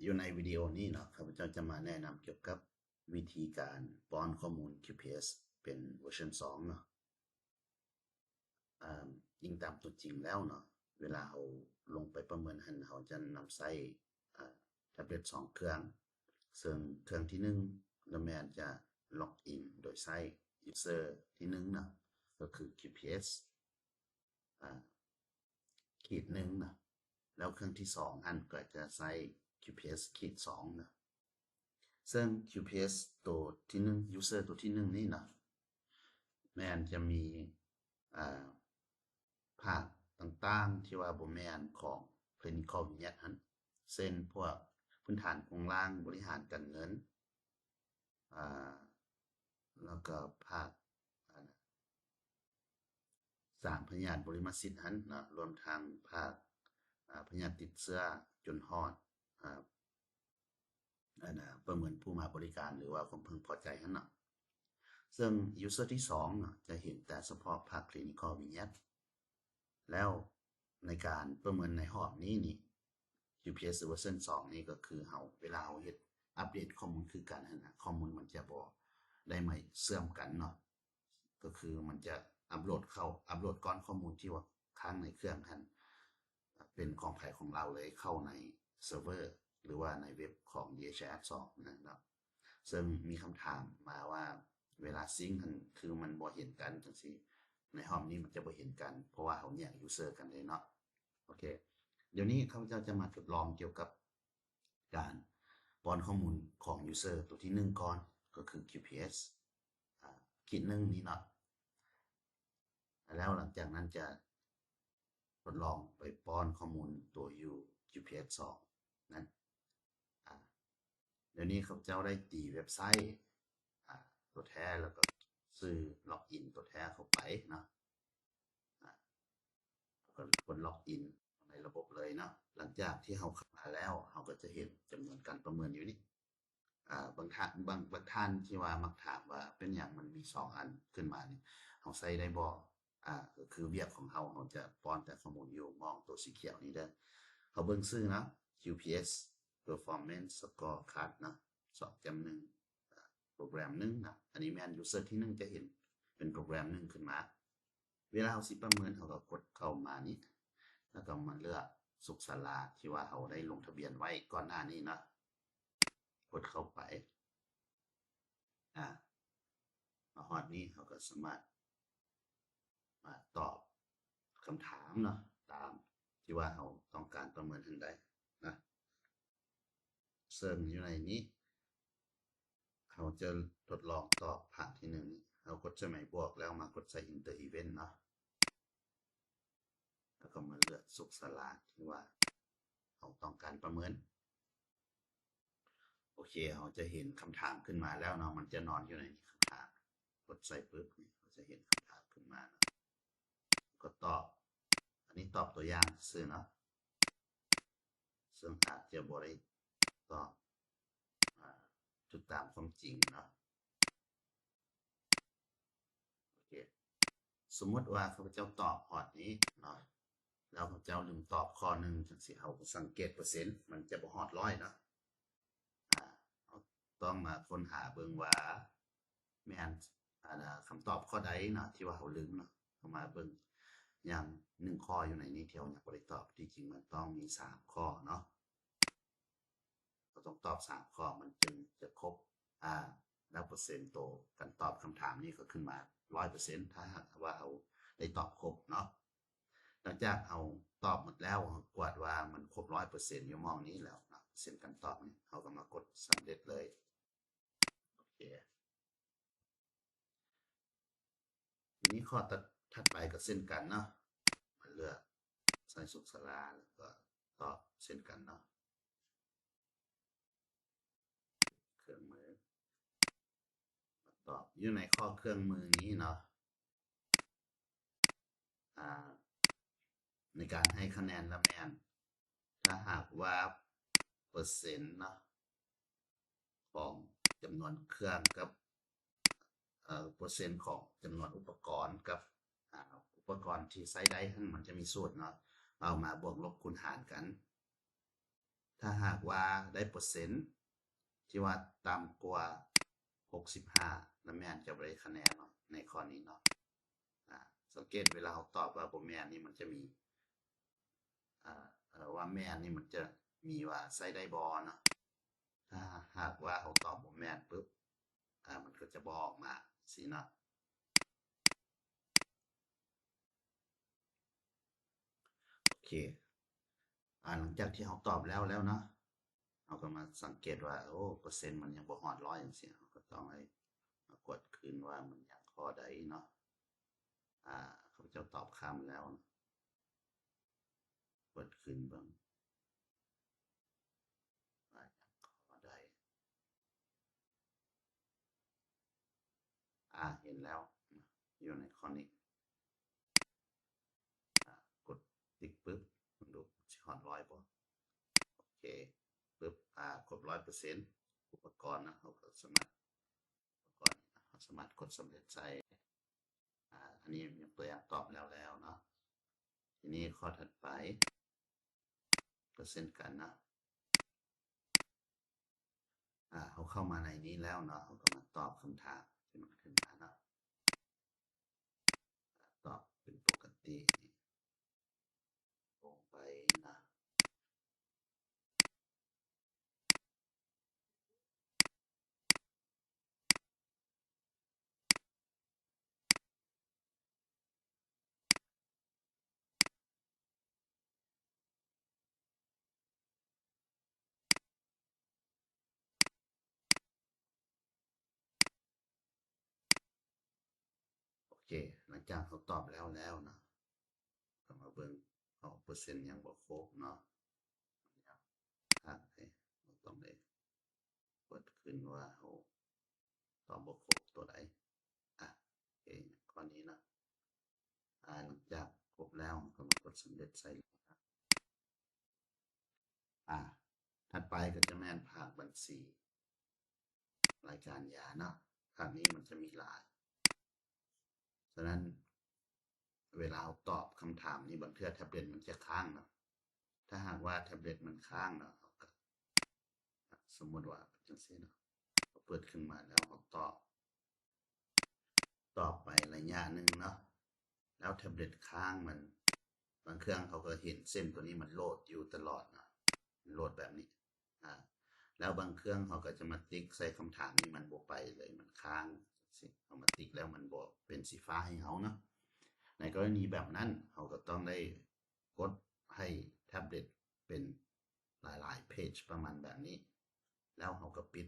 ຢູ່ໃນວິດີໂອນີ້ເນາະ ຂ້າພະເຈົ້າຈະມາແນະນຳກ່ຽວກັບວິທີການປ້ອນຂໍ້ມູນ QPS ເປັນເວີຊັນສອງເນາະ. ອາ ອີງຕາມຕົວຈິງແລ້ວເນາະ ເວລາເຮົາລົງໄປປະເມີນຫັ້ນ ເຮົາຈະນຳໃຊ້ ອາ ແທັບເລັດສອງເຄື່ອງ ເຊິ່ງເຄື່ອງທີໜຶ່ງລະແມ່ນຈະລັອກອິນໂດຍໃຊ້ user ທີໜຶ່ງເນາະ ກໍຄື QPS ອາ ຂີດໜຶ່ງເນາະ ແລ້ວເຄື່ອງທີສອງຫັ້ນກໍຈະໃຊ້ QPS ຂີດສອງເນາະ. ເຊິ່ງ QPS ໂຕທີໜຶ່ງ user ໂຕທີໜຶ່ງນີ້ເນາະ ແມ່ນຈະມີ ອາ ພາກຕ່າງໆທີ່ວ່າບໍ່ແມ່ນຂອງ Clinical Vignette ຫັ້ນ ເຊັ່ນ ພວກພື້ນຖານໂຄງລ່າງ ບໍລິຫານການເງິນ ອາ ແລ້ວກໍພາກ ອາ ສາມພະຍາດບໍລິມະສິດຫັ້ນເນາະ ລວມທັງພາກ ອາ ພະຍາດຕິດເຊື້ອຈົນຮອດ ອາ ອັນນະ ປະເມີນຜູ້ມາບໍລິການ ຫຼືວ່າຄວາມເພິ່ງພໍໃຈຫັ້ນເນາະ. ເຊິ່ງ user ທີສອງເນາະ ຈະເຫັນແຕ່ສະເພາະພາກ Clinical Vignette ແລ້ວໃນການປະເມີນໃນຮອບນີ້ນີ້ QPS ເວີຊັນສອງນີ້ ກໍຄືເຮົາ ເວລາເຮົາເຮັດອັບເດດຂໍ້ມູນຄືກັນຫັ້ນນະ ຂໍ້ມູນມັນຈະບໍ່ໄດ້ມາເຊື່ອມກັນເນາະ. ກໍຄືມັນຈະອັບໂຫຼດເຂົ້າ ອັບໂຫຼດກ້ອນຂໍ້ມູນທີ່ວ່າຄ້າງໃນເຄື່ອງຫັ້ນ ເປັນຂອງໃຜຂອງລາວເລີຍ ເຂົ້າໃນເຊີເວີ ຫຼືວ່າໃນເວັບຂອງ DHIS ສອງນັ້ນເນາະ. ເຊິ່ງມີຄຳຖາມມາວ່າ ເວລາຊິງຫັ້ນ ຄືມັນບໍ່ເຫັນກັນຈັ່ງຊີ້ ໃນຮອບນີ້ມັນຈະບໍ່ເຫັນກັນ ເພາະວ່າເຮົາແຍກ user ກັນເລີຍເນາະ. ໂອເຄ ດຽວນີ້ຂ້າພະເຈົ້າຈະມາທົດລອງກ່ຽວກັບ ການປ້ອນຂໍ້ມູນຂອງ user ຕົວທີໜຶ່ງກ່ອນ ກໍຄື QPS ອາ ຂີດໜຶ່ງນີ້ເນາະ ແລ້ວຫຼັງຈາກນັ້ນຈະທົດລອງໄປປ້ອນຂໍ້ມູນຕົວຢູ່ QPS ສອງນັ້ນ. ອາ ດຽວນີ້ຂ້າພະເຈົ້າໄດ້ຕີເວັບໄຊ ອາ ຕົວແທ້ ແລ້ວກໍຊື່ລັອກອິນຕົວແທ້ເຂົ້າໄປເນາະ. ອາ ເຮົາກໍກົດລັອກອິນໃນລະບົບເລີຍເນາະ. ຫຼັງຈາກທີ່ເຮົາເຂົ້າມາແລ້ວ ເຮົາກໍຈະເຫັນຈຳນວນການປະເມີນຢູ່ນີ້. ອາ ບາງທ່ານ ບາງ ບາງທ່ານທີ່ວ່າມັກຖາມວ່າ ເປັນຫຍັງມັນມີສອງອັນຂຶ້ນມານີ້ ເຮົາໃຊ້ໄດ້ບໍ່? ອາ ກໍຄືວຽກຂອງເຮົາ ເຮົາຈະປ້ອນແຕ່ຂໍ້ມູນຢູ່ໝ່ອງໂຕສີຂຽວນີ້ເດີ. ເຮົາເບິ່ງຊື່ເນາະ QPS Performance Scorecard ເນາະ ສອງຈຸດໜຶ່ງ ໂປຣແກຣມໜຶ່ງນະ. ອັນນີ້ແມ່ນ user ທີໜຶ່ງຈະເຫັນເປັນໂປຣແກຣມໜຶ່ງຂຶ້ນມາ. ເວລາເຮົາຊິປະເມີນ ເຮົາກໍກົດເຂົ້າມານີ້ ແລ້ວກໍມາເລືອກສຸກສາລາທີ່ວ່າເຮົາໄດ້ລົງທະບຽນໄວ້ກ່ອນໜ້ານີ້ເນາະ ກົດເຂົ້າໄປ. ອາ ມາຮອດນີ້ເຮົາກໍສາມາດມາຕອບຄຳຖາມເນາະ ຕາມທີ່ວ່າເຮົາຕ້ອງການປະເມີນຫັ້ນໄດ້ນະ. ເຊິ່ງຢູ່ໃນນີ້ ເຮົາຈະທົດລອງຕອບພາກທີໜຶ່ງນີ້ ເຮົາກົດໃສ່ໄມ້ບວກ ແລ້ວມາກົດໃສ່ Enter Event ເນາະ ແລ້ວກໍມາເລືອກສຸກສາລາທີ່ວ່າເຮົາຕ້ອງການປະເມີນ. ໂອເຄ ເຮົາຈະເຫັນຄຳຖາມຂຶ້ນມາແລ້ວເນາະ ມັນຈະນອນຢູ່ໃນນີ້ ຄຳຖາມ ກົດໃສ່ປຶບນີ້ ເຮົາຈະເຫັນຄຳຖາມຂຶ້ນມາເນາະ ກໍຕອບ. ອັນນີ້ຕອບຕົວຢ່າງຊື່ເນາະ ເຊິ່ງອາດຈະບໍ່ໄດ້ຕອບ ອາ ຖືກຕາມຄວາມຈິງເນາະ. ໂອເຄ ສົມມຸດວ່າຂ້າພະເຈົ້າຕອບຮອດນີ້ເນາະ ແລ້ວຂ້າພະເຈົ້າລືມຕອບຂໍ້ໜຶ່ງ ຈັ່ງຊີ້ ເຮົາກໍສັງເກດເປີເຊັນ ມັນຈະບໍ່ຮອດຮ້ອຍເນາະ. ອາ ເຮົາຕ້ອງມາຄົ້ນຫາເບິ່ງວ່າແມ່ນ ອາ ຄຳຕອບຂໍ້ໃດເນາະ ທີ່ວ່າເຮົາລືມເນາະ. ເຮົາມາເບິ່ງ ຍັງໜຶ່ງຂໍ້ຢູ່ໃນນີ້ທີ່ເຮົາຍັງບໍ່ໄດ້ຕອບ ທີ່ຈິງມັນຕ້ອງມີສາມຂໍ້ເນາະ. ເຮົາຕ້ອງຕອບສາມຂໍ້ ມັນຈຶ່ງຈະຄົບ ອາ ແລ້ວເປີເຊັນໂຕການຕອບຄຳຖາມນີ້ກໍຂຶ້ນມາຮ້ອຍເປີເຊັນ ຖ້າຫາກວ່າເຮົາໄດ້ຕອບຄົບເນາະ. ຫຼັງຈາກເຮົາຕອບໝົດແລ້ວ ເຮົາກວດວ່າມັນຄົບຮ້ອຍເປີເຊັນຢູ່ໝ່ອງນີ້ແລ້ວເນາະ ເປີເຊັນການຕອບນີ້ ເຮົາກໍມາກົດສຳເລັດເລີຍ. ໂອເຄ ທີນີ້ຂໍ້ຕັດ ຖັດໄປກໍເຊັ່ນກັນເນາະ ມາເລືອກໃສ່ສຸກສາລາ ແລ້ວກໍຕອບເຊັ່ນກັນເນາະ ເຄື່ອງມື ມາຕອບ. ຢູ່ໃນຂໍ້ເຄື່ອງມືນີ້ເນາະ ອາ ໃນການໃຫ້ຄະແນນລະແມ່ນ ຖ້າຫາກວ່າເປີເຊັນເນາະ ຂອງຈຳນວນເຄື່ອງກັບ ເອີ ເປີເຊັນຂອງຈຳນວນອຸປະກອນກັບ ອາ ອຸປະກອນທີ່ໃຊ້ໄດ້ຫັ້ນ ມັນຈະມີສູດເນາະ ເອົາມາບວກລົບຄູນຫານກັນ. ຖ້າຫາກວ່າໄດ້ເປີເຊັນທີ່ວ່າຕ່ຳກວ່າຫົກສິບຫ້າ ລະແມ່ນຈະບໍ່ໄດ້ຄະແນນເນາະ ໃນຂໍ້ນີ້ເນາະ. ອາ ສັງເກດເວລາເຮົາຕອບວ່າບໍ່ແມ່ນນີ້ ມັນຈະມີ ອາ ເອີ ວ່າແມ່ນນີ້ ມັນຈະມີວ່າໃຊ້ໄດ້ບໍ່ເນາະ. ຖ້າຫາກວ່າເຮົາຕອບບໍ່ແມ່ນປຶບ ອາ ມັນກໍຈະບໍ່ອອກມາຊີ້ເນາະ. ໂອເຄ ອາ ຫຼັງຈາກທີ່ເຮົາຕອບແລ້ວແລ້ວເນາະ ເຮົາກໍມາສັງເກດວ່າ ໂອ້ ເປີເຊັນມັນຍັງບໍ່ຮອດຮ້ອຍຈັ່ງຊີ້ ເຮົາກໍຕ້ອງໄດ້ມາກວດຄືນວ່າມັນຍັງຂໍ້ໃດເນາະ. ອາ ຂ້າພະເຈົ້າຕອບຂ້າມແລ້ວເນາະ. ເປີດຂຶ້ນເບິ່ງວ່າຍັງຂໍ້ໃດ. ອາ ເຫັນແລ້ວ ຢູ່ໃນຂໍ້ນີ້. ອາ ກົດຕິກປຶບ ເບິ່ງດູຊິຮອດຮ້ອຍບໍ່. ໂອເຄ ປຶບ ອາ ຄົບຮ້ອຍເປີເຊັນ ອຸປະກອນເນາະ ເຮົາກໍສາມາດ ອຸປະກອນນີ້ເນາະ ເຮົາສາມາດກົດສຳເລັດໃສ່. ອາ ອັນນີ້ຍົກຕົວຢ່າງຕອບແລ້ວແລ້ວເນາະ. ທີນີ້ຂໍ້ຖັດໄປກໍເຊັ່ນກັນເນາະ. ອາ ເຮົາເຂົ້າມາໃນນີ້ແລ້ວເນາະ ເຮົາກໍມາຕອບຄຳຖາມທີ່ມັນຂຶ້ນມາເນາະ. ອາ ຕອບເປັນປົກກະຕິນີ້ລົງໄປເນາະ. ໂອເຄ ຫຼັງຈາກເຮົາຕອບແລ້ວແລ້ວເນາະ ກໍມາເບິ່ງ ເຮົາເປີເຊັນຍັງບໍ່ຄົບເນາະ ຍັງຂາດໄດ້ ເຮົາຕ້ອງໄດ້ເປີດຂຶ້ນວ່າເຮົາຕອບບໍ່ຄົບຕົວໃດ. ອາ ໂອເຄ ຂໍ້ນີ້ເນາະ. ອາ ຫຼັງຈາກຄົບແລ້ວ ເຮົາກໍມາກົດສຳເລັດໃສ່. ອາ ຖັດໄປກໍຈະແມ່ນພາກບັນຊີລາຍການຢາເນາະ ພາກນີ້ມັນຈະມີຫຼາຍ. ສະນັ້ນ ເວລາເຮົາຕອບຄຳຖາມນີ້ ບາງເທື່ອແທັບເລັດມັນຈະຄ້າງເນາະ. ຖ້າຫາກວ່າແທັບເລັດມັນຄ້າງເນາະ ເຮົາກໍ ສົມມຸດວ່າເປັນຈັ່ງຊີ້ເນາະ ເຮົາເປີດຂຶ້ນມາແລ້ວເຮົາຕອບ ຕອບໄປໄລຍະໜຶ່ງເນາະ ແລ້ວແທັບເລັດຄ້າງ ມັນ ບາງເຄື່ອງເຮົາກໍເຫັນເສັ້ນຕົວນີ້ມັນໂຫຼດຢູ່ຕະຫຼອດເນາະ ມັນໂຫຼດແບບນີ້. ອາ ແລ້ວບາງເຄື່ອງເຮົາກໍຈະມາຕິກໃສ່ຄຳຖາມນີ້ ມັນບໍ່ໄປເລີຍ ມັນຄ້າງ ເຮົາມາຕິກແລ້ວມັນບໍ່ເປັນສີຟ້າໃຫ້ເຮົາເນາະ. ໃນກໍລະນີແບບນັ້ນ ເຮົາກໍຕ້ອງໄດ້ກົດໃຫ້ແທັບເລັດເປັນຫຼາຍໆເພຈປະມານແບບນີ້ ແລ້ວເຮົາກໍປິດ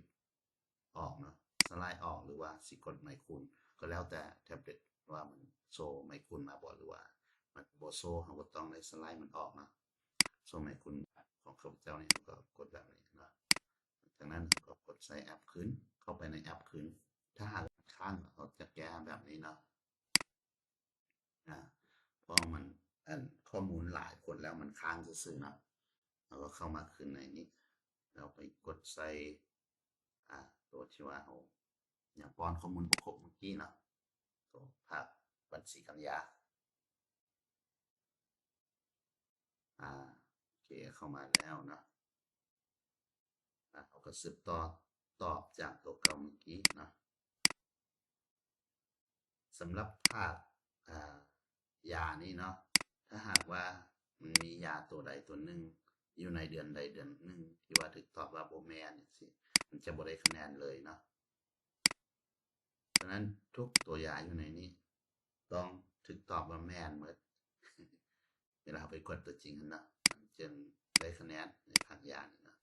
ອອກເນາະ ສະໄລອອກ ຫຼືວ່າຊິກົດໄມຄູນ ກໍແລ້ວແຕ່ແທັບເລັດວ່າມັນໂຊໄມຄູນມາບໍ່ ຫຼືວ່າມັນບໍ່ໂຊ ເຮົາກໍຕ້ອງໄດ້ສະໄລມັນອອກເນາະ. ໂຊໄມຄູນຂອງຂ້າພະເຈົ້ານີ້ ເຮົາກໍກົດແບບນີ້ເນາະ. ຈາກນັ້ນເຮົາກໍກົດໃສ່ແອັບຄືນ ເຂົ້າໄປໃນແອັບຄືນ. ຖ້າຫາກມັນຄ້າງ ເຮົາຈະແກ້ແບບນີ້ເນາະ. ອາ ເພາະມັນ ອັນ ຂໍ້ມູນຫຼາຍຄົນແລ້ວມັນຄ້າງຊື່ໆເນາະ ເຮົາກໍເຂົ້າມາຄືນໃນນີ້ ແລ້ວໄປກົດໃສ່ ອາ ຕົວທີ່ວ່າເຮົາຍັງປ້ອນຂໍ້ມູນບໍ່ຄົບມື້ກີ້ເນາະ ຕົວພາກບັນຊີການຢາ. ອາ ໂອເຄ ເຂົ້າມາແລ້ວເນາະ. ອາ ເຮົາກໍສືບຕໍ່ຕອບຈາກຕົວເກົ່າມື້ກີ້ເນາະ. ສຳລັບພາກ ອາ ຢານີ້ເນາະ ຖ້າຫາກວ່າມັນມີຢາຕົວໃດຕົວໜຶ່ງຢູ່ໃນເດືອນໃດເດືອນໜຶ່ງ ທີ່ວ່າຖືກຕອບວ່າບໍ່ແມ່ນຈັ່ງຊີ້ ມັນຈະບໍ່ໄດ້ຄະແນນເລີຍເນາະ. ສະນັ້ນທຸກຕົວຢາຢູ່ໃນນີ້ຕ້ອງຖືກຕອບວ່າແມ່ນໝົດ ເວລາເຮົາໄປກວດຕົວຈິງຫັ້ນເນາະ ມັນຈຶ່ງໄດ້ຄະແນນໃນພາກຢານີ້ເນາະ.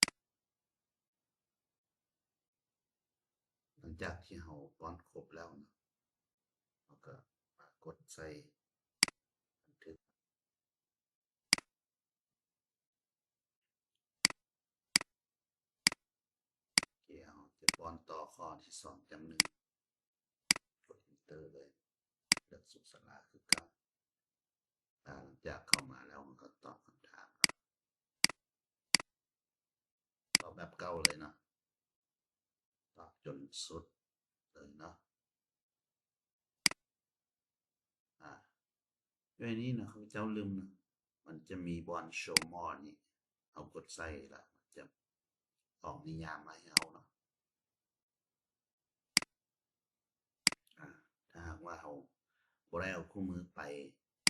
ຫຼັງຈາກທີ່ເຮົາປ້ອນຄົບແລ້ວເນາະ ເຮົາກໍມາກົດໃສ່ບັນທຶກ. ໂອເຄ ເຮົາຈະປ້ອນຕໍ່ຂໍ້ທີສອງຈຳໜຶ່ງ ກົດ Enter ເລີຍ ເລືອກສຸກສາລາຄືເກົ່າ. ອາ ຫຼັງຈາກເຂົ້າມາແລ້ວ ເຮົາກໍຕອບຄຳຖາມເນາະ ຕອບແບບເກົ່າເລີຍເນາະ ຕອບຈົນສຸດເລີຍເນາະ. ອາ ຢູ່ໃນນີ້ນະ ຂ້າພະເຈົ້າລືມນະ ມັນຈະມີບ່ອນ Show More ນີ້ ເຮົາກົດໃສ່ລະ ມັນຈ ຈະອອກນິຍາມມາໃຫ້ເຮົາເນາະ. ອາ ຖ້າຫາກວ່າເຮົາບໍ່ໄດ້ເອົາຄູ່ມືໄປ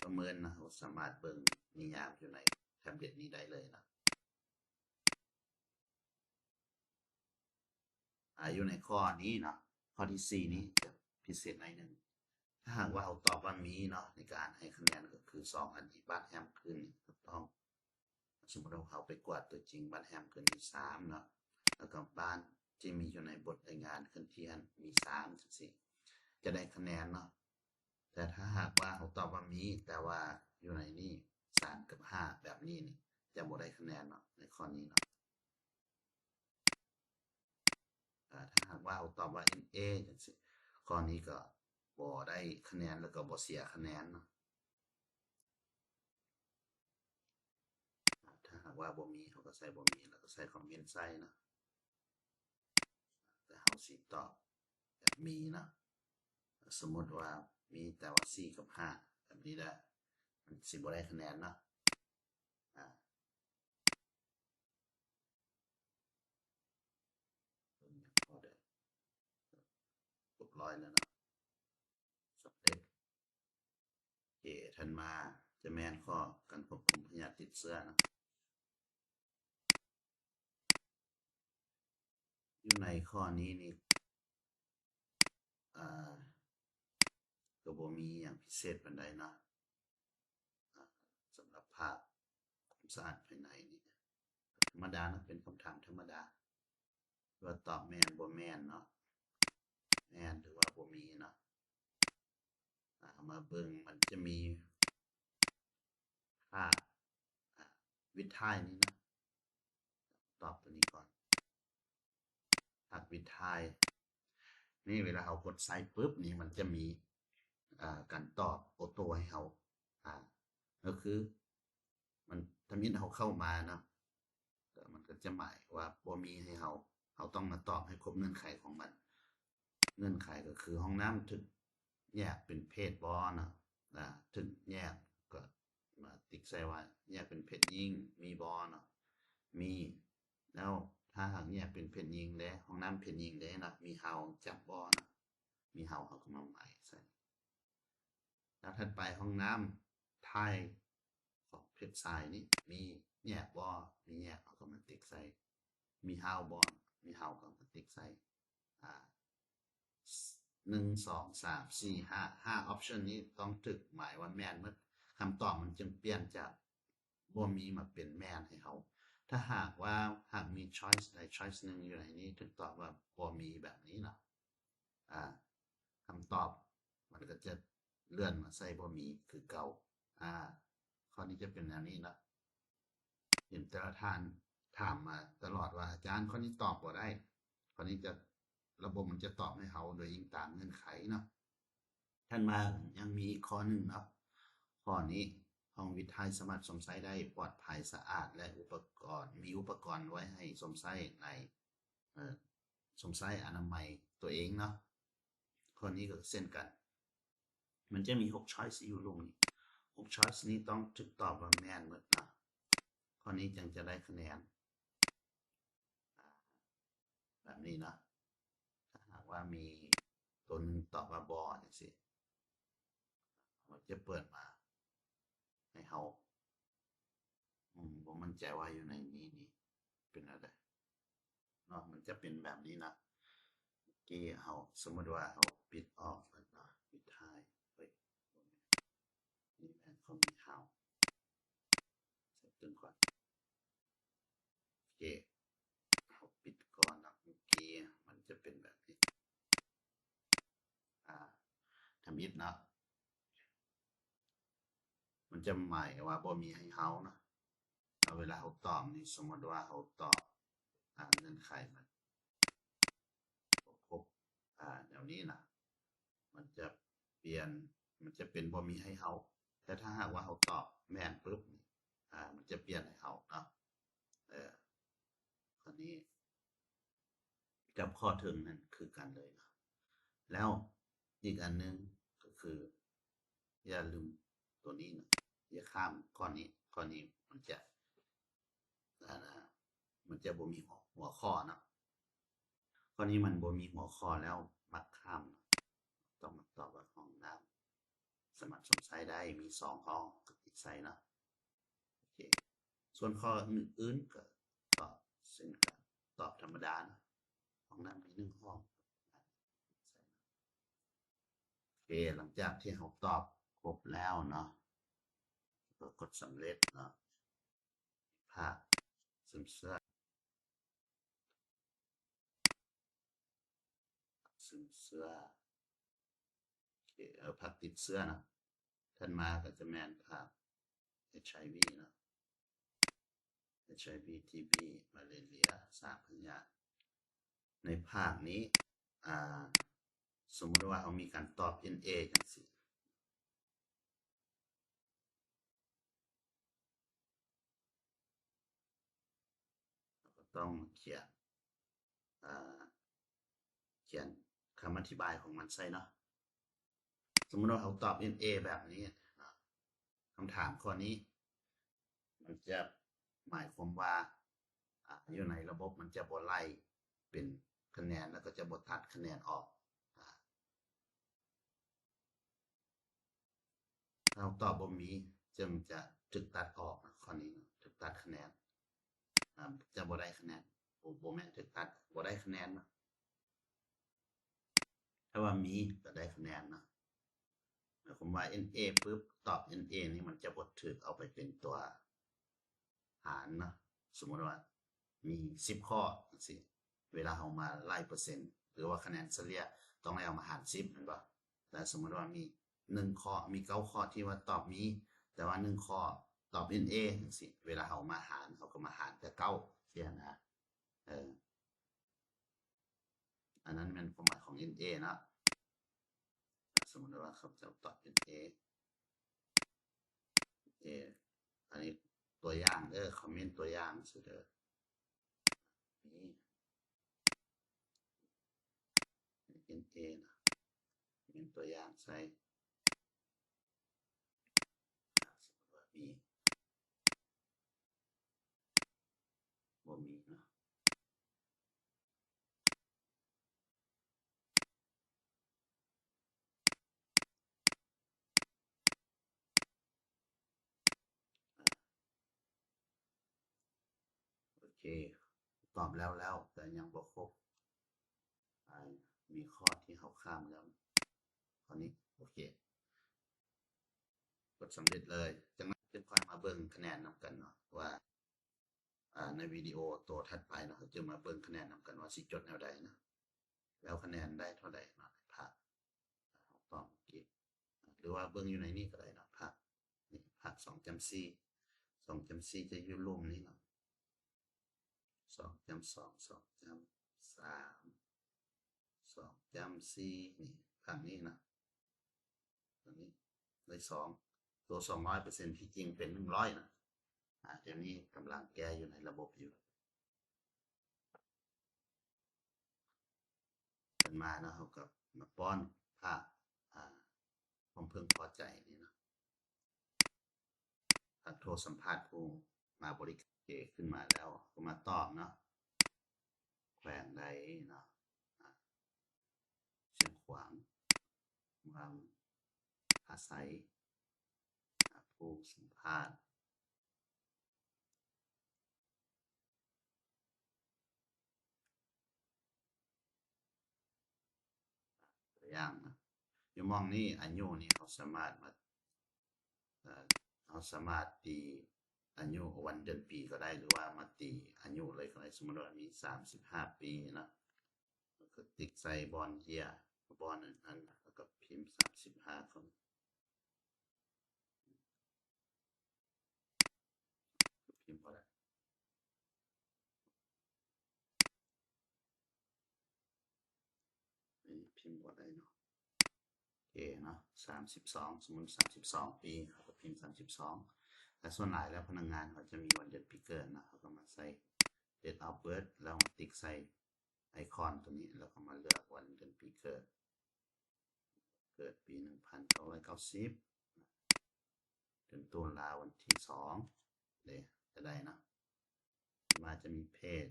ປະເມີນເນາະ, ເຮົາສາມາດເບິ່ງນິຍາມຢູ່ໃນແທັບເລັດນີ້ໄດ້ເລີຍເນາະ. ອາ ຢູ່ໃນຂໍ້ນີ້ເນາະ, ຂໍ້ທີສີ່ນີ້ຈະພິເສດໜ້ອຍໜຶ່ງ. ຖ້າຫາກວ່າເຮົາຕອບວ່າມີເນາະ, ໃນການໃຫ້ຄະແນນກໍຄືສອງອັນນີ້, ບາດແຮມຄືນນີ້ຖືກຕ້ອງ. ສົມມຸດວ່າເຮົາໄປກວດຕົວຈິງ ບາດແຮມຄືນນີ້ສາມເນາະ, ແລ້ວກໍບາດທີ່ມີຢູ່ໃນບົດລາຍງານເຄື່ອນທີ່ຫັ້ນມີສາມ ຈັ່ງຊີ້ ຈະໄດ້ຄະແນນເນາະ. ແຕ່ຖ້າຫາກວ່າເຮົາຕອບວ່າມີ ແຕ່ວ່າຢູ່ໃນນີ້ສາມກັບຫ້າ ແບບນີ້ນີ້ ຈະບໍ່ໄດ້ຄະແນນເນາະ ໃນຂໍ້ນີ້ເນາະ. ອາ ຖ້າຫາກວ່າເຮົາຕອບວ່າ ເອັນ ເອ ຈັ່ງຊີ້ ຂໍ້ນີ້ກໍບໍ່ໄດ້ຄະແນນ ແລ້ວກໍບໍ່ເສຍຄະແນນເນາະ. ອາ ຖ້າຫາກວ່າບໍ່ມີ ເຮົາກໍໃສ່ບໍ່ມີ ແລ້ວກໍໃສ່ຄອມເມັນໃສ່ເນາະ. ແຕ່ເຮົາຊິຕອບແບບມີເນາະ, ສົມມຸດວ່າມີແຕ່ວ່າສີ່ກັບຫ້າ ແບບນີ້ແຫຼະ, ມັນຊິບໍ່ໄດ້ຄະແນນເນາະ. ອາ ເບິ່ງຫຍັງພໍໄດ້ ຄົບຮ້ອຍແລ້ວເນາະ, ສຳເລັດ. ເຄ ຖັດມາຈະແມ່ນຂໍ້ການຄວບຄຸມພະຍາດຕິດເຊື້ອເນາະ. ຢູ່ໃນຂໍ້ນີ້ນີ້ ອາ ກໍບໍ່ມີຫຍັງພິເສດປານໃດເນາະ. ອາ ສຳລັບພາກຄວາມສະອາດພາຍໃນນີ້ ທຳມະດາເນາະ, ເປັນຄຳຖາມທຳມະດາ ວ່າຕອບແມ່ນບໍ່ແມ່ນເນາະ, ແມ່ນ ຫຼືວ່າບໍ່ມີເນາະ. ອາ ເຮົາມາເບິ່ງ ມັນຈະມີພາກ ອາ ວິດທ້າຍນີ້ເນາະ, ຕອບຕົວນີ້ກ່ອນ. ພາກວິດທ້າຍນີ້ ເວລາເຮົາກົດໃສ່ປຶບນີ້ ມັນຈະມີ ອາ ການຕອບໂອໂຕ້ໃຫ້ເຮົາ ອາ ກໍຄື ມັນ ທຳອິດເຮົາເຂົ້າມາເນາະ, ກໍ ມັນກໍຈະໝາຍວ່າບໍ່ມີໃຫ້ເຮົາ, ເຮົາຕ້ອງມາຕອບໃຫ້ຄົບເງື່ອນໄຂຂອງມັນ. ເງື່ອນໄຂກໍຄືຫ້ອງນ້ຳຖືກແຍກເປັນເພດບໍ່ເນາະ, ອາ ຖືກແຍກ ກໍມາຕິກໃສ່ວ່າແຍກເປັນເພດຍິງມີບໍ່ເນາະ, ມີ. ແລ້ວຖ້າຫາກແຍກເປັນເພດຍິງເດ້, ຫ້ອງນ້ຳເພດຍິງເດ້ເນາະ, ມີຮາວຈັບບໍ່ເນາະ, ມີຮາວ ເຮົາກໍມາໝາຍໃສ່. ແລ້ວຖັດໄປ ຫ້ອງນ້ຳທ້າຍຂອງເພດຊາຍນີ້ມີແຍກບໍ່? ມີແຍກ ເຮົາກໍມາຕິກໃສ່. ມີຮາວບໍ່? ມີຮາວ ກໍມາຕິກໃສ່. ອາ ໜຶ່ງ ສອງ ສາມ ສີ່ ຫ້າ ຫ້າອອບຊັນນີ້ຕ້ອງຖືກໝາຍວ່າແມ່ນໝົດ, ຄຳຕອບມັນຈຶ່ງປ່ຽນຈາກບໍ່ມີມາເປັນແມ່ນໃຫ້ເຮົາ. ຖ້າຫາກວ່າ ຫາກມີຊ້ອຍສ໌ໃດຊ້ອຍສ໌ໜຶ່ງຢູ່ໃນນີ້ຖືກຕອບວ່າບໍ່ມີແບບນີ້ເນາະ, ອາ ຄຳຕອບມັນກໍຈະເລື່ອນມາໃສ່ບໍ່ມີຄືເກົ່າ. ອາ ຂໍ້ນີ້ຈະເປັນແນວນີ້ເນາະ. ເຫັນແຕ່ລະທ່ານຖາມມາຕະຫຼອດວ່າ ອາຈານ ຂໍ້ນີ້ຕອບບໍ່ໄດ້, ຂໍ້ນີ້ຈະ ລະບົບມັນຈະຕອບໃຫ້ເຮົາໂດຍອີງຕາມເງື່ອນໄຂເນາະ. ຖັດມາຍັງມີອີກຂໍ້ໜຶ່ງເນາະ, ຂໍ້ນີ້ ຫ້ອງວິດທ້າຍສາມາດຊົມໃຊ້ໄດ້ ປອດໄພ ສະອາດ ແລະ ອຸປະກອນ ມີອຸປະກອນໄວ້ໃຫ້ຊົມໃຊ້ໃນ ເອີ ຊົມໃຊ້ອະນາໄມຕົວເອງເນາະ. ຂໍ້ນີ້ກໍເຊັ່ນກັນ ມັນຈະມີຫົກຊ້ອຍສ໌ຢູ່ລຸ່ມນີ້, ຫົກຊ້ອຍສ໌ນີ້ຕ້ອງຖືກຕອບວ່າແມ່ນໝົດເນາະ, ຂໍ້ນີ້ຈຶ່ງຈະໄດ້ຄະແນນ ອາ ແບບນີ້ເນາະ. ຖ້າຫາກວ່າມີຕົວໜຶ່ງຕອບວ່າບໍ່ ຈັ່ງຊີ້ ມັນຈະເປີດມາໃຫ້ເຮົາ ອືມ ບໍ່ໝັ້ນໃຈວ່າຢູ່ໃນນີ້ນີ້ເປັນແນວໃດເນາະ, ມັນຈະເປັນແບບນີ້ນະ. ເມື່ອກີ້ເຮົາ ສົມມຸດວ່າເຮົາປິດອອກເນາະ, ປິດທ້າຍ ເອີຍ ບໍ່ແມ່ນ ນີ້ແມ່ນຄວາມມີຮາວ ໃສ່ຕື່ມກ່ອນ. ໂອເຄ ເຮົາປິດກ່ອນເນາະ, ເມື່ອກີ້ມັນຈະເປັນແບບນີ້. ອາ ທຳອິດເນາະ, ມັນຈະໝາຍວ່າບໍ່ມີໃຫ້ເຮົາເນາະ. ແລ້ວເວລາເຮົາຕອບນີ້ ສົມມຸດວ່າເຮົາຕອບ ອາ ເງື່ອນໄຂມັນບໍ່ຄົບ ອາ ແນວນີ້ນະ, ມັນຈະປ່ຽນ ມັນຈະເປັນບໍ່ມີໃຫ້ເຮົາ. ແຕ່ຖ້າຫາກວ່າເຮົາຕອບແມ່ນປຶບນີ້ ອາ ມັນຈະປ່ຽນໃຫ້ເຮົາເນາະ. ເອີ ຄາວນີ້ກັບຂໍ້ເທິງນັ້ນຄືກັນເລີຍເນາະ. ແລ້ວອີກອັນໜຶ່ງກໍຄື ຢ່າລືມຕົວນີ້ເນາະ, ຢ່າຂ້າມຂໍ້ນີ້, ຂໍ້ນີ້ມັນຈະ ອັນນະ ມັ ມັນຈະບໍ່ມີຫົວຂໍ້ເນາະ. ຂໍ້ນີ້ມັນບໍ່ມີຫົວຂໍ້ແລ້ວ ມັກຂ້າມເນາະ. ຕ້ອງມາຕອບວ່າຫ້ອງນ້ຳສາມາດສວມໃຊ້ໄດ້ ມີສອງຫ້ອງ ກໍຕິດໃສ່ເນາະ. ໂອເຄ ສ່ວນຂໍ້ອື່ນໆກໍຕອບເຊັ່ນກັນ ຕອບທຳມະດາເນາະ. ຫ້ອງນ້ຳມີໜຶ່ງຫ້ອງ. ໂອເຄ ຫຼັງຈາກທີ່ເຮົາຕອບຄົບແລ້ວເນາະ ກໍກົດສຳເລັດເນາະ. ພາກຊຶມເຊື້ອ ພາກຊຶມເຊື້ອ ໂອເຄ ເອີ ພາກຕິດເຊື້ອເນາະ. ຖັດມາກໍຈະແມ່ນພາກ ເອັດໄອວີ ເນາະ ເອັດໄອວີ ທີບີ ມາເລເຣຍ ສາມພະຍາດ. ໃນພາກນີ້ ອ່າ ສົມມຸດວ່າເຮົາມີການຕອບເອັນເອຈັ່ງຊີ້ ເຮົາກໍຕ້ອງຂຽນ ອ່າ ຂຽນຄຳອະທິບາຍຂອງມັນໃສ່ເນາະ. ສົມມຸດວ່າເຮົາຕອບເອັນເອແບບນີ້ເນາະ ຄຳຖາມຂໍ້ນີ້ ມັນຈະໝາຍຄວາມວ່າ ອ່າ ຢູ່ໃນລະບົບມັນຈະບໍ່ໄລ່ເປັນຄະແນນ ແລ້ວກໍຈະບໍ່ຕັດຄະແນນອອກ. ອ່າ ຖ້າເຮົາຕອບບໍ່ມີ ຈຶ່ງຈະຖືກຕັດອອກນະ ຂໍ້ນີ້ເນາະ ຖືກຕັດຄະແນນ ອ່າ ຈະບໍ່ໄດ້ຄະແນນ ບໍ່ ບໍ່ແມ່ນຖືກຕັດ ບໍ່ໄດ້ຄະແນນເນາະ. ຖ້າວ່າມີກໍໄດ້ຄະແນນເນາະ. ໝາຍຄວາມວ່າເອັນເອປຶບ ຕອບເອັນເອນີ້ ມັນຈະບໍ່ຖືກເອົາໄປເປັນຕົວຫານເນາະ. ສົມມຸດວ່າມີສິບຂໍ້ຈັ່ງຊີ້ ເວລາເຮົາມາໄລ່ເປີເຊັນ ຫຼືວ່າຄະແນນສະເລ່ຍ ຕ້ອງໄດ້ເອົາມາຫານສິບ ແມ່ນບໍ່? ແຕ່ສົມມຸດວ່າມີໜຶ່ງຂໍ້ ມີເກົ້າຂໍ້ທີ່ວ່າຕອບມີ ແຕ່ວ່າໜຶ່ງຂໍ້ຕອບເອັນເອຈັ່ງຊີ້ ເວລາເຮົາມາຫານ ເຮົາກໍມາຫານແຕ່ເກົ້າຊີ້ນະ. ເອີ ອັນນັ້ນແມ່ນຄວາມໝາຍຂອງເອັນເອເນາະ. ສົມມຸດວ່າເຂົາເຈົ້າຕອບເອັນເອ ເອ ອັນນີ້ຕົວຢ່າງເດີ ຄອມເມັນຕົວຢ່າງຊື່ເດີ ນີ້ ເອັນເອນະ ເປັນຕົວຢ່າງໃສ່ ສົມມຸດວ່າມີ ບໍ່ມີເນາະ. ໂອເຄ ຕອບແລ້ວແລ້ວ ແຕ່ຍັງບໍ່ຄົບ ອາ ມີຂໍ້ທີ່ເຮົາຂ້າມແລ້ວ ຂໍ້ນີ້ ໂອເຄ ກົດສຳເລັດເລີຍ. ຈາກນັ້ນຈຶ່ງຄ່ອຍມາເບິ່ງຄະແນນນຳກັນເນາະ ວ່າ ອາ ໃນວິດີໂອໂຕຖັດໄປເນາະ ເຮົາຈະມາເບິ່ງຄະແນນນຳກັນວ່າຊິຈົດແນວໃດເນາະ ແລ້ວຄະແນນໄດ້ເທົ່າໃດເນາະ ໃນພາກເຮົາຕອບເມື່ອກີ້ ຫຼືວ່າເບິ່ງຢູ່ໃນນີ້ກໍໄດ້ເນາະ ພາກນີ້ ພາກສອງຈ້ຳສີ່ ສອງຈ້ຳສີ່ຈະຢູ່ລຸ່ມນີ້ເນາະ ສອງຈ້ຳສອງ ສອງຈ້ຳສາມ ສອງຈ້ຳສີ່ ນີ້ ພາກນີ້ເນາະ ຕົວນີ້ໄດ້ສອງ ຕົວສອງຮ້ອຍເປີເຊັນ ທີ່ຈິງເປັນໜຶ່ງຮ້ອຍນະ ອາ ດຽວນີ້ກຳລັງແກ້ຢູ່ໃນລະບົບຢູ່. ເພິ່ນມາເນາະ ເຮົາກໍມາປ້ອນພາກ ອາ ຄວາມເພິ່ງພໍໃຈນີ້ເນາະ ພາກໂທສຳພາດຜູ້ມາບໍລິການ ເຄ ຂຶ້ນມາແລ້ວ ເຮົາກໍມາຕອບເນາະ ແຂວງໃດເນາະ ອາ ຊຽງຂວາງ ເມືອງ ພາໄຊ ອາ ຜູ້ສຳພາດ ຕົວຢ່າງນະ ຢູ່ໝ່ອງນີ້ ອາຍຸນີ້ ເຮົາສາມາດມາ ເອີ ເຮົາສາມາດຕີອາຍຸ ວັນເດືອນປີກໍໄດ້ ຫຼືວ່າມາຕີອາຍຸເລີຍກໍໄດ້. ສົມມຸດວ່າມີສາມສິບຫ້າປີເນາະ ກໍຕິກໃສ່ບ່ອນເຢຍ ບ່ອນອັນນັ້ນ ແລ້ວກໍພິມສາມສິບຫ້າເຂົ້າໄປ ພິມບໍ່ໄດ້ ພິມບໍ່ໄດ້ເນາະ. ໂອເຄເນາະ ສາມສິບສອງ ສົມມຸດສາມສິບສອງປີ ເຮົາກໍພິມສາມສິບສອງ ແລະ ສ່ວນຫຼາຍແລ້ວພະນັກງານເຂົາຈະມີວັນເດືອນປີເກີດເນາະ ເຮົາກໍມາໃສ່ date of birth ແລ້ວມາຕິກໃສ່ໄອຄອນຕົວນີ້ ແລ້ວກໍມາເລືອກວັນເດືອນປີເກີດ ເກີດປີໜຶ່ງພັນເກົ້າຮ້ອຍເກົ້າສິບ ເດືອນຕຸລາ ວັນທີສອງ ເດ້ ຈະໄດ້ເນາະ. ວ່າຈະມີເພດ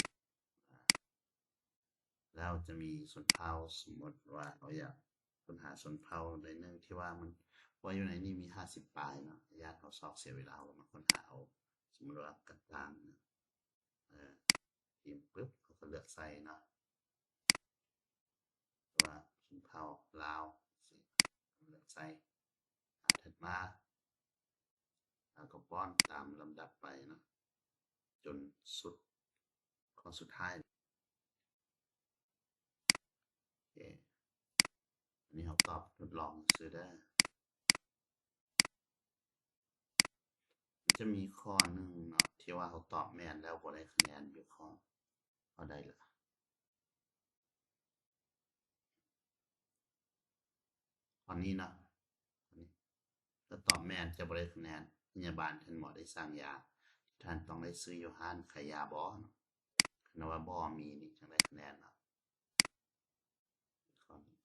ແລ້ວຈະມີຊົນເຜົ່າ. ສົມມຸດວ່າເຮົາຢາກຄົ້ນຫາຊົນເຜົ່າໃດໜຶ່ງທີ່ວ່າມັນ ເພາະຢູ່ໃນນີ້ມີຫ້າສິບປາຍເນາະ, ຢ້ານເຮົາຊອກເສຍເວລາ, ເຮົາກໍມາຄົ້ນຫາເອົາ. ສົມມຸດວ່າກະຕ່າງ ເອີ ພິມປຶບ ເຮົາກໍເລືອກໃສ່ເນາະ ວ່າຊົນເຜົ່າລາວ ເລືອກໃສ່. ອາ ຖັດມາ ເຮົາກໍປ້ອນຕາມລຳດັບໄປເນາະ ຈົນສຸດ ຂໍ້ສຸດທ້າຍ. ໂອເຄ ອັນນີ້ເຮົາຕອບທົດລອງຊື່ໆເດີ. ມັນຈະມີຂໍ້ໜຶ່ງເນາະ ທີ່ວ່າເຮົາຕອບແມ່ນແລ້ວບໍ່ໄດ້ຄະແນນຢູ່ ຂໍ້ ຂໍ້ໃດລະ? ຂໍ້ນີ້ເນາະ ຂໍ້ນີ້ ຖ້າຕອບແມ່ນຈະບໍ່ໄດ້ຄະແນນ. ພະຍາບານ ທ່ານໝໍໄດ້ສັ່ງຢາທີ່ທ່ານຕ້ອງໄດ້ຊື້ຢູ່ຮ້ານຂາຍຢາບໍ? ຄັນວ່າບໍ່ມີນີ້ຈັ່ງໄດ້ຄະແນນເນາະ. ຂໍ້ນີ້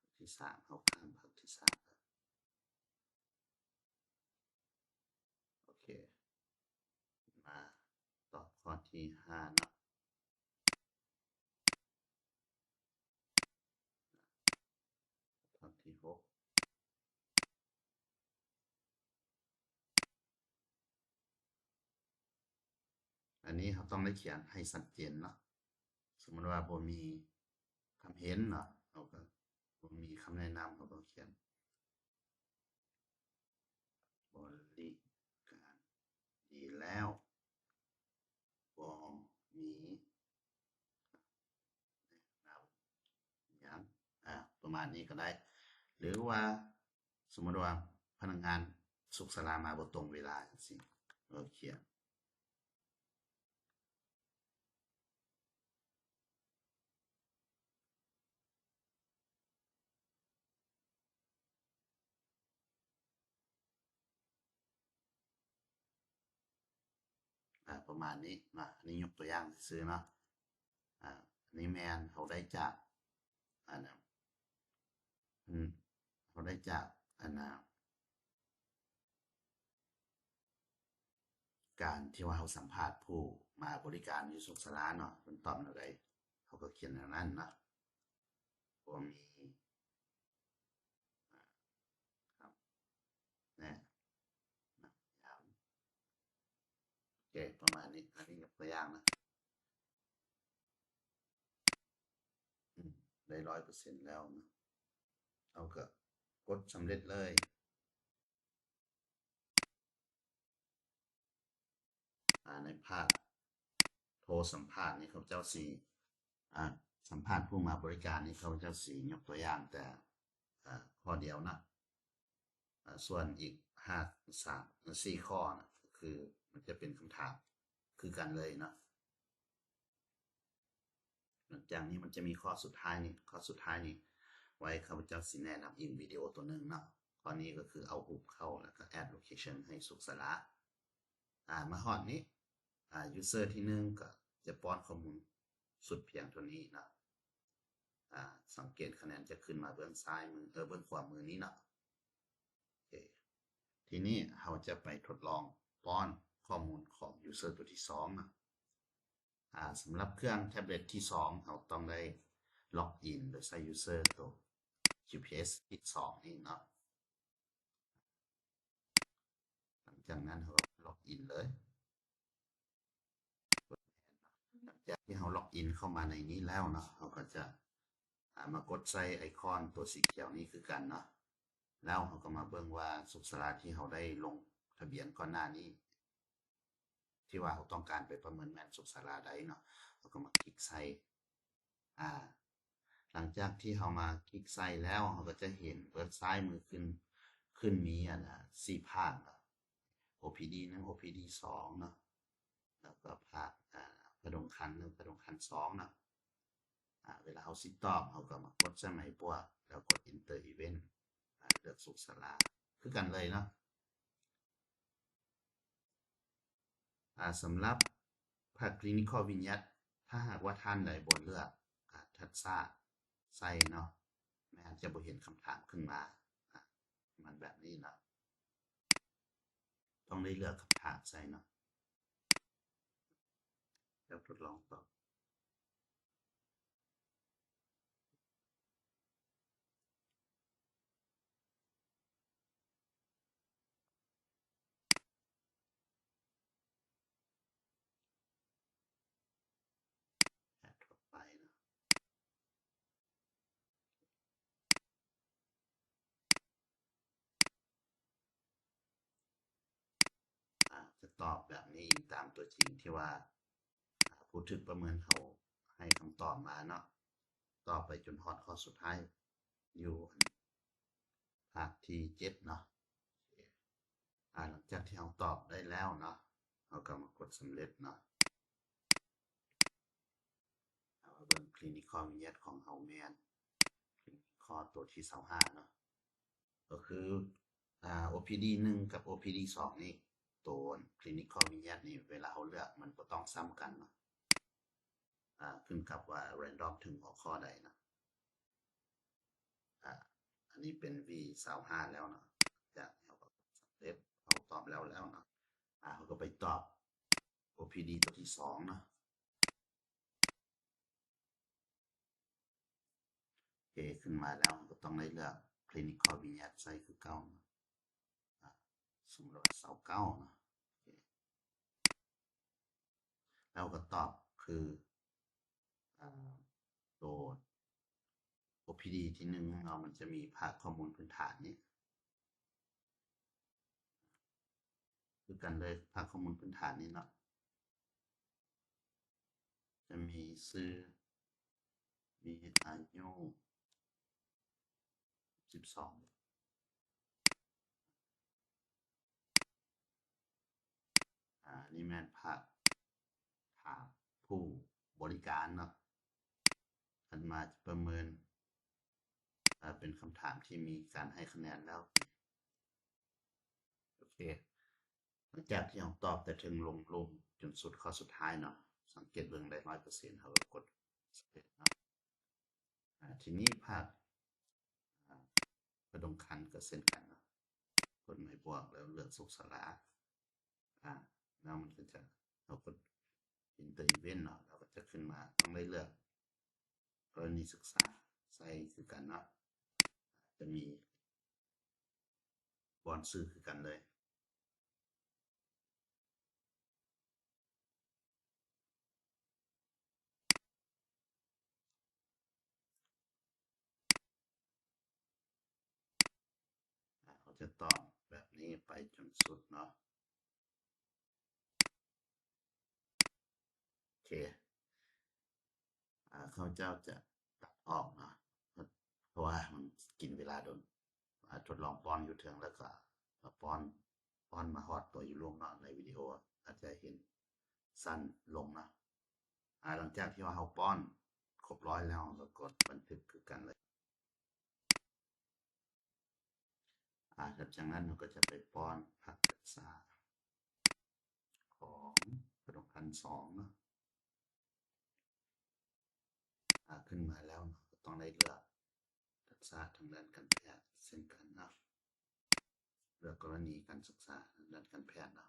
ພາກທີສາມ ເຮົາຂ້າມພາກທີສາມ. ໂອເຄ ມາຕອບຂໍ້ທີຫ້າເນາະ ຂໍ້ທີຫົກ. ອັນນີ້ເຮົາຕ້ອງໄດ້ຂຽນໃຫ້ຊັດເຈນເນາະ. ສົມມຸດວ່າບໍ່ມີຄຳເຫັນເນາະ ເຮົາກໍ ບໍ່ມີຄຳແນະນຳ ເຮົາຕ້ອງຂຽນ ບໍລິການດີແລ້ວ ບໍ່ມີຄຳແນະນຳຫຍັງ. ອາ ປະມານນີ້ກໍໄດ້. ຫຼືວ່າ ສົມມຸດວ່າພະນັກງານສຸກສາລາມາບໍ່ຕົງເວລາ ຈັ່ງຊີ້ ເຮົາຂຽນ ອາ ປະມານນີ້ເນາະ. ອັນນີ້ຍົກຕົວຢ່າງຊື່ໆເນາະ. ອາ ອັນນີ້ແມ່ນເຮົາໄດ້ຈາກ ອັນນະ ອືມ ເຮົາໄດ້ຈາກ ອັນນະ ການທີ່ວ່າເຮົາສຳພາດຜູ້ມາບໍລິການຢູ່ສຸກສາລາເນາະ ເພິ່ນຕອບແນວໃດ ເຮົາກໍຂຽນແນວນັ້ນເນາະ. ບໍ່ມີ ອາ ຄຳແນະນຳຫຍັງ. ໂອເຄ ປະມານນີ້. ອັນນີ້ຍົກຕົວຢ່າງນະ. ອືມ ໄດ້ຮ້ອຍເປີເຊັນແລ້ວເນາະ ເຮົາກໍກົດສຳເລັດເລີຍ. ອາ ໃນພາກໂທສຳພາດນີ້ ຂ້າພະເຈົ້າຊິ ອາ ສຳພາດຜູ້ມາບໍລິການນີ້ ຂ້າພະເຈົ້າຊິຍົກຕົວຢ່າງແຕ່ ອາ ຂໍ້ດຽວນະ. ອາ ສ່ວນອີກຫ້າ ສາມ ສີ່ຂໍ້ນະ ກໍຄືມັນຈະເປັນຄຳຖາມຄືກັນເລີຍເນາະ. ຫຼັງຈາກນີ້ມັນຈະມີຂໍ້ສຸດທ້າຍນີ້ ຂໍ້ສຸດທ້າຍນີ້ ໄວ້ຂ້າພະເຈົ້າຊິແນະນຳອີກວິດີໂອຕົວໜຶ່ງເນາະ. ຂໍ້ນີ້ກໍຄືເອົາຮູບເຂົ້າ ແລ້ວກໍແອັດໂລເຄຊັນໃຫ້ສຸກສາລາ. ອາ ມາຮອດນີ້ ອາ ຢູເຊີທີໜຶ່ງກໍຈະປ້ອນຂໍ້ມູນສຸດພຽງເທົ່ານີ້ເນາະ. ອາ ສັງເກດຄະແນນຈະຂຶ້ນມາເບື້ອງຊ້າຍມື ເອີ ເບື້ອງຂວາມືນີ້ເນາະ. ໂອເຄ ທີນີ້ເຮົາຈະໄປທົດລອງປ້ອນຂໍ້ມູນຂອງຢູເຊີຕົວທີສອງເນາະ. ອາ ສຳລັບເຄື່ອງແທັບເລັດທີສອງ ເຮົາຕ້ອງໄດ້ລັອກອິນໂດຍໃຊ້ຢູເຊີຕົວ ຢູພີເອັສ ທີສອງນີ້ເນາະ. ຫຼັງຈາກນັ້ນເຮົາກໍລັອກອິນເລີຍ. ຫຼັງຈາກທີ່ເຮົາລັອກອິນເຂົ້າມາໃນນີ້ແລ້ວເນາະ ເຮົາກໍຈະ ອາ ມາກົດໃສ່ໄອຄອນຕົວສີຂຽວນີ້ຄືກັນເນາະ. ແລ້ວເຮົາກໍມາເບິ່ງວ່າສຸກສາລາທີ່ເຮົາໄດ້ລົງທະບຽນກ່ອນໜ້ານີ້ ທີ່ວ່າເຮົາຕ້ອງການໄປປະເມີນແມ່ນສຸກສາລາໃດເນາະ ເຮົາກໍມາຄລິກໃສ່. ອາ ຫຼັງຈາກທີ່ເຮົາມາຄລິກໃສ່ແລ້ວ ເຮົາກໍຈະເຫັນເບື້ອງຊ້າຍມືຂຶ້ນ ຂຶ້ນມີອັນນະ ສີ່ພາກເນາະ ໂອພີດີໜຶ່ງ ໂອພີດີສອງເນາະ ແລ້ວກໍພາກ ອາ ພະດົງຄັນໜຶ່ງ ພະດົງຄັນສອງເນາະ. ອາ ເວລາເຮົາຊິຕອບ ເຮົາກໍມາກົດໃສ່ໄມ້ບວກ ແລ້ວກົດເອັນເຕີອີເວັນ ອາ ເລືອກສຸກສາລາ ຄືກັນເລີຍເນາະ. ອາ ສຳລັບພາກຄລີນິຄໍວິນຍັດ ຖ້າຫາກວ່າທ່ານໃດບໍ່ເລືອກ ອາ ທັກສະໃສ່ເນາະ ແມ່ນຈະບໍ່ເຫັນຄຳຖາມຂຶ້ນມາ ອາ ມັນແບບນີ້ເນາະ ຕ້ອງໄດ້ເລືອກຄຳຖາມໃສ່ເນາະ. ທົດລອງຕໍ່. ແອັບທົ່ວໄປເນາະ. ອາ ຈະຕອບແບບນີ້ອີງຕາມຕົວຈິງທີ່ວ່າ ອາ ຜູ້ຖືກປະເມີນເຂົາໃຫ້ຄຳຕອບມາເນາະ. ຕໍ່ໄປຈົນຮອດຂໍ້ສຸດທ້າຍ ຢູ່ພາກທີເຈັດເນາະ. ອາ ຫຼັງຈາກທີ່ເຮົາຕອບໄດ້ແລ້ວເນາະ ເຮົາກໍມາກົດສຳເລັດເນາະ. ເຮົາເບິ່ງ clinical vignette ຂອງເຮົາແມ່ນ clinical ຕົວທີຊາວຫ້າເນາະ ກໍຄື ອາ ໂອພີດີໜຶ່ງ ກັບ ໂອພີດີສອງນີ້ ຕົວ clinical vignette ນີ້ ເວລາເຮົາເລືອກມັນບໍ່ຕ້ອງຊ້ຳກັນເນາະ ອາ ຂຶ້ນກັບວ່າ random ເຖິງຫົວຂໍ້ໃດເນາະ. ອາ ອັນນີ້ເປັນ V ຊາວຫ້າແລ້ວເນາະ. ຈາກເຮົາກໍສຳເລັດ ເຮົາຕອບແລ້ວແລ້ວເນາະ. ອາ ເຮົາກໍໄປຕອບ ໂອພີດີ ຕົວທີສອງເນາະ. ໂອເຄ ຂຶ້ນມາແລ້ວ ເຮົາກໍຕ້ອງໄດ້ເລືອກ clinical vignette ໃສ່ຄືເກົ່າເນາະ. ອາ ສົມມຸດວ່າຊາວເກົ້າເນາະ. ໂອເຄ ແລ້ວກໍຕອບຄື ອາ ໂຕ ໂອພີດີ ທີໜຶ່ງເນາະ ມັນຈະມີພາກຂໍ້ມູນພື້ນຖານນີ້ ຄືກັນເລີຍ ພາກຂໍ້ມູນພື້ນຖານນີ້ເນາະ ຈະມີຊື່ ມີອາຍຸ ສິບສອງ ອາ ນີ້ແມ່ນພາກຖາມຜູ້ບໍລິການເນາະ. ຖັດມາຈະປະເມີນ ອາ ເປັນຄຳຖາມທີ່ມີການໃຫ້ຄະແນນແລ້ວ. ໂອເຄ ຫຼັງຈາກທີ່ເຮົາຕອບແຕ່ເທິງລົງລຸ່ມຈົນສຸດຂໍ້ສຸດທ້າຍເນາະ ສັງເກດເບິ່ງໄດ້ຮ້ອຍເປີເຊັນ ເຮົາກໍກົດ save ເນາະ. ອາ ທີນີ້ພາກ ອາ ຂະດົງຄັນກໍເຊັ່ນກັນເນາະ ກົດໝາຍບວກ ແລ້ວເລືອກສຸກສາລາ ອາ ແລ້ວມັນກໍຈະ ເຮົາກົດ Enter Event ເນາະ ແລ້ວກໍຈະຂຶ້ນມາ ຕ້ອງໄດ້ເລືອກກໍລະນີສຶກສາໃສ່ຄືກັນເນາະ ຈະມີບ່ອນຊື່ຄືກັນເລີຍ. ເຮົາຈະຕອບແບບນີ້ໄປຈົນສຸດເນາະ. ໂອເຄ ອາ ຂ້າພະເຈົ້າຈະຕັດອອກເນາະ ເພາະວ່າມັນກິນເວລາດົນ. ອາ ທົດລອງປ້ອນຢູ່ເທິງ ແລ້ວກໍມາປ້ອນ ປ້ອນມາຮອດຕົວຢູ່ລຸ່ມເນາະ ໃນວິດີໂອອາດຈະເຫັນສັ້ນລົງເນາະ. ອາ ຫຼັງຈາກທີ່ວ່າເຮົາປ້ອນຄົບຮ້ອຍແລ້ວ ເຮົາກໍກົດບັນທຶກຄືກັນເລີຍ. ອາ ຫຼັງຈາກນັ້ນເຮົາກໍຈະໄປປ້ອນພາກຈັກສາຂອງຂະດົງຄັນສອງເນາະ. ອາ ຂຶ້ນມາແລ້ວເນາະ ກໍຕ້ອງໄດ້ເລືອກທັກສະທາງດ້ານການແພດເຊັ່ນກັນເນາະ ເລືອກກໍລະນີການສຶກສາທາງດ້ານການແພດເນາະ.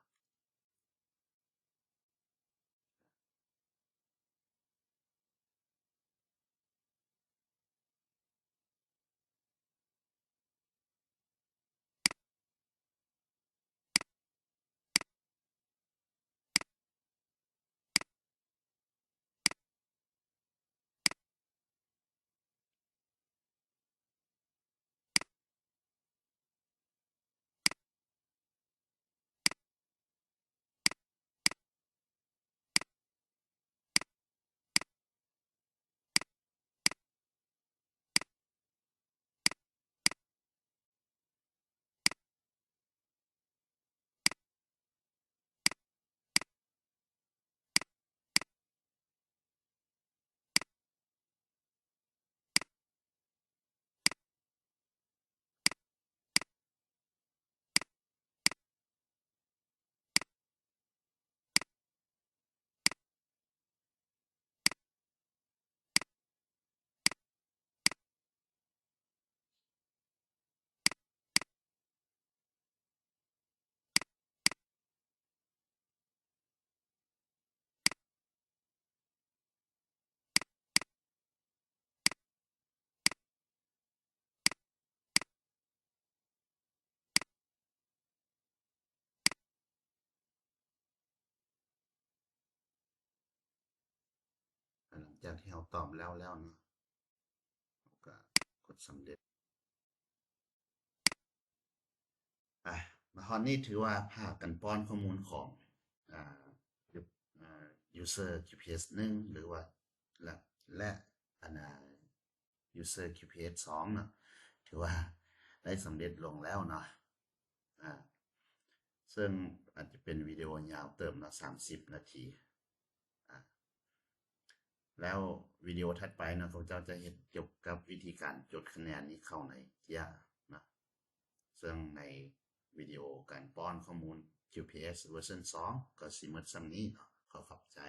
ຈາກທີ່ເຮົາຕອບແລ້ວແລ້ວເນາະ ເຮົາກໍກົດສຳເລັດ. ອ່າ ມາຮອດນີ້ຖືວ່າພາກັນປ້ອນຂໍ້ມູນຂອງ ອ່າ user GPS ໜຶ່ງ ຫຼືວ່າ ແລະ ແລະ ອັນນ່າ user GPS ສອງເນາະ ຖືວ່າໄດ້ສຳເລັດລົງແລ້ວເນາະ ອ່າ ເຊິ່ງອາດຈະເປັນວິດີໂອຍາວເຕີບເນາະ ສາມສິບນາທີ ອ່າ ແລ້ວວິດີໂອຖັດໄປເນາະ ຂ້າພະເຈົ້າຈະເຮັດກ່ຽວກັບວິທີການຈົດຄະແນນນີ້ເຂົ້າໃນເຈັຍເນາະ ເຊິ່ງໃນວິດີໂອການປ້ອນຂໍ້ມູນ GPS ເວີຊັນສອງ ກໍຊິໝົດສ່ຳນີ້ເນາະ ຂໍຂອບໃຈ.